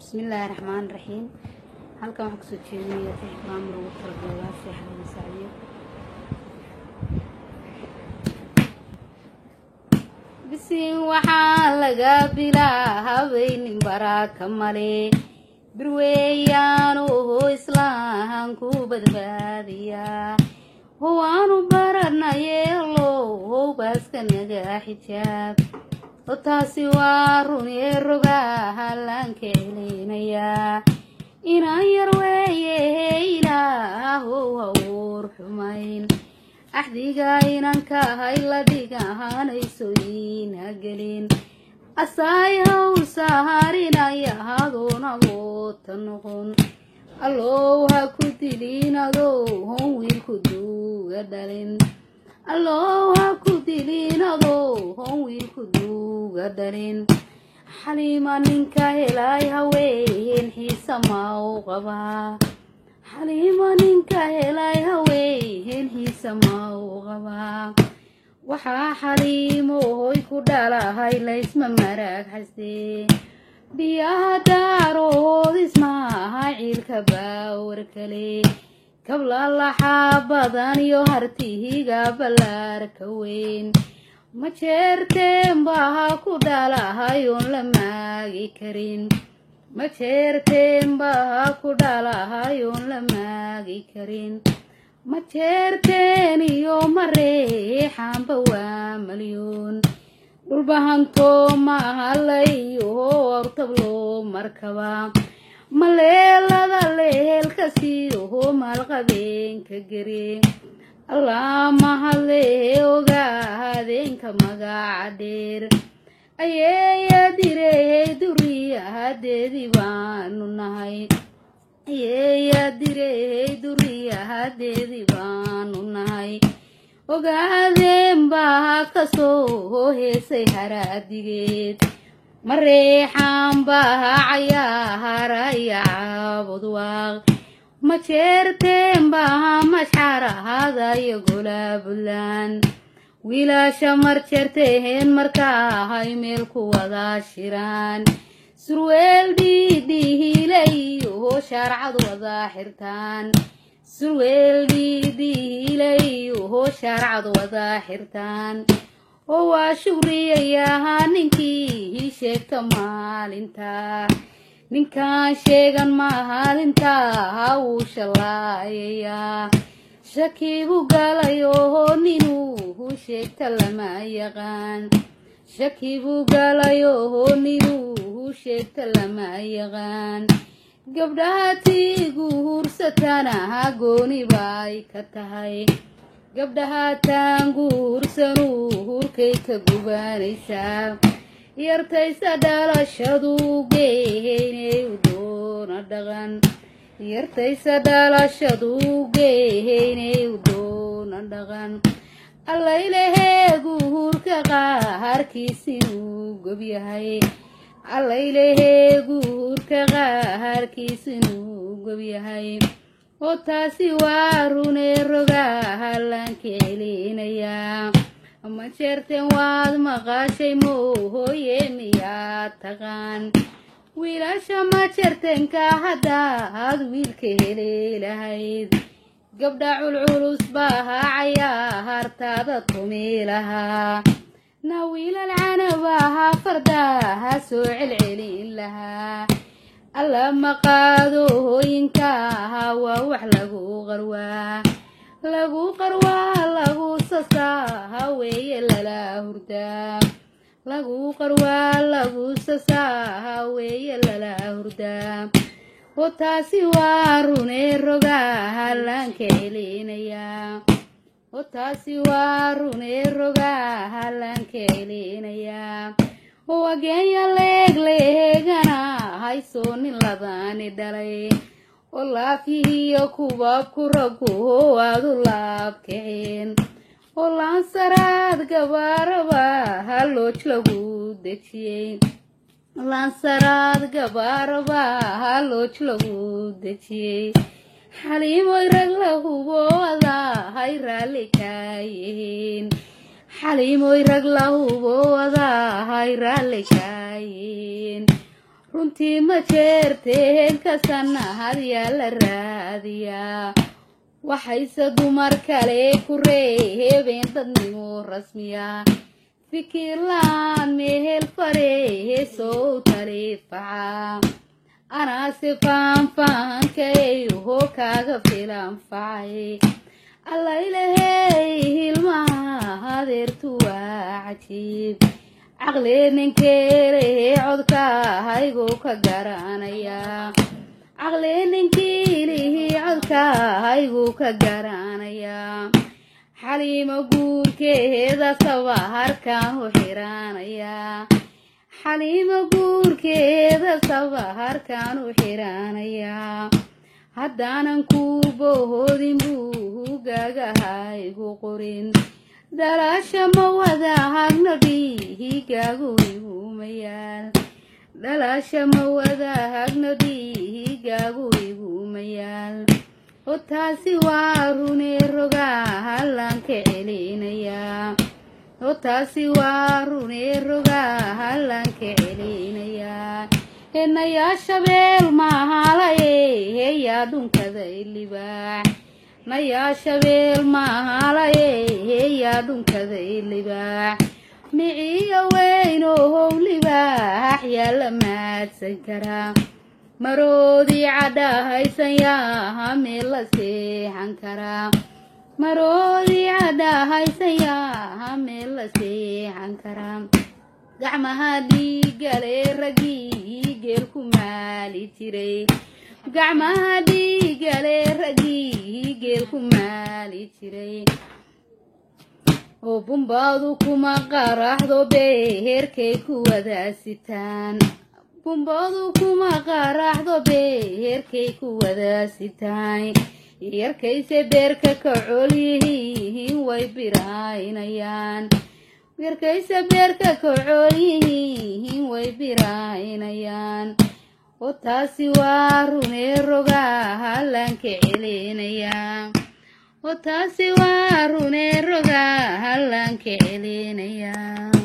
Bismillaahi raxmaani raxiim. Halkan waxaan kusoo jeedinayaa tix maamul ugu talagalay walaashay Xaliimo Sacdiyo. Bisin waxaa laga bilaabay nin baraka male, birweeyaan oo islaahan ku badbaadiyaa, waanu baranayeelo baaska naga xijaab. Taasi waa runee, rogaha laanka celinayaa inaan yar weeye. Ilaahow hawuur xumayn axdiga inankahay la dhigahanayso iina gelin, asaay hawl saarinaya hadoon awoodta noqon. Allow ha ku dilin adow hon wiilku duuga dhalin, allow ha ku dilin adow hon wiilku duuga dhalin. Xaliima ninka helay haween xiisa ma u qabaa? Xaliima ninka helay haween xiisa ma u qabaa? Waxaa Xaliimo hoy ku dhalahay laysma maraag xasdee, biyaha daarood ismaaha ciilka baawar kale, kabla laxaa badan iyo hartihiga ballaarka weyn. Ma jeerteen baha ku dhalahay oon la maagi karin? Ma jeerteen baha ku dhalahay oon la maagi karin? Ma jeerteen iyo mareexaanba waa malyoon, dhulbahantoo mahalay awrtabloo markaba, maleelada lehelka siiho maalqabeenka gere. Allah mahadlee ogaadeenka magaca dheer ayeeya direy duriyahadeedii baanu nahay, ayeeya direy duriyahadeedii baanu nahay. Ogaadeen baa kasoo heesay haraadigeed, mareexaan baa cayaharaya caabudwaaq, ma jeerteen baa mashxarahadayo golaa Buntland. Wiilasha mar jeerteen markaahay meel ku wada shiraan, surweel dhiidhihiilayo shaarcad wada xirtaan, surweel dhiidhihiilayo shaarcad wada xirtaan. Oo waa shugriyayaha ninkii sheegta maalinta, ninkaan sheegan maalintaa wuu shallaayayaa, shaki buu galayo ninuu sheegta lama yaqaan, shaki buu galayo ninuu sheegta lama yaqaan. Gabdhaha tiigu huursatana gooni bay ka tahay, gabdhaha taanguursanu hurkay ka gubanaysaa, yartaysa dhalashadu geeynay u doona dhaqan, yartaysa dhalashadu geeynay u doona dhaqan. Allayleheegu hurka qaharkiis inuu gob yahay, allayleheegu hurka qaharkiis inuu gob yahay. Oo taasi waa runee, rogaha laanka celinayaa. Ma jeerteen waad maqashay moohooye, miyaad taqaan wiilasha ma jeerteenka? Haddaad wiilka heli lahayd gabdha culculus baa cayahartaada tumi lahaa, na wiilal canabaha fardaha soo celcelin lahaa. Alla maqaado hooyinkaha waa wax lagu qarwaa, lagu qarwaa, lagu sasaa weeye lala hurdaa, lagu qarwaa, lagu sasaa weeye lala hurdaa. Oo taasi waa runee, rogaha laanka celinayaa. Oo taasi waa runee, rogaha laanka celinayaa. Wageenya leeg leegana haysoo nin ladani dhalay, oo laafihiyo kubabku raggu aad u laabkaceen, oo laansaraad gabaaraba halooj lagu dejiyey, laansaraad gabaaraba halooj lagu dejiyey. Xaliimoy rag la hubo adahay raalli kaa yihiin, Xaliimoy rag la hubo adahay raalli kaa yihiin. Runtii ma jeerteen kasanahad yaa la raadiyaa. Waxayse dumar kale ku reebeen dadnimo rasmiya. Fikir laan mehel fareesow talifaca. Anaase faanfaankay hoo kaaga filan facay. Alla ilahey hilmaha adeertu waa cajiib. Caqli ninkeelehe codkahayguu ka garanayaa. Caqli ninkiilihi codkahayguu ka garanayaa. Xaliimo guurkeeda sabaharkaan u xiraanayaa. Xaliimo guurkeeda sabaharkaan u xiraanayaa. Haddaanan kuu bohodin buugagahaygu qorin. Dhalasha ma wada hagno dhiigaagu igumayaal. Dhalasha ma wada hagno dhiigaagu igumayaal. Taasi waa rune rogaa hallaan ka celinayaa. Taasi waa rune rogaa hallaan ka celinayaa. Nayaa shabeel mahalaye heyaa dhunkada libaax. Nayaa shabeel mahalaye heyaa dhunkada libaax. Miciyo weyn oo libaax yaa la maadsan karaa. Maroodi cadhahaysan yaa meel la seexan karaa. Maroodi cadhahaysan yaa meel la seexan karaa. Gacmaha dhiigale raggii geel ku maali jiray. Gacmaha dhiigale raggii geel ku maali jiray. Oo bumbaadu kuma qaraxdo beerkay ku wada sitaan. Bumbadu kuma qaraxdo beerkay ku wada sitaan. Yarkayse beerka ka col yihiin way biraynayaan. Yarkayse beerka ka col yihiin way biraynayaan. Taasi waa rune rogaa hallaan ka celinayaa. Taasi waa rune rogaa hallaan ka celinayaa.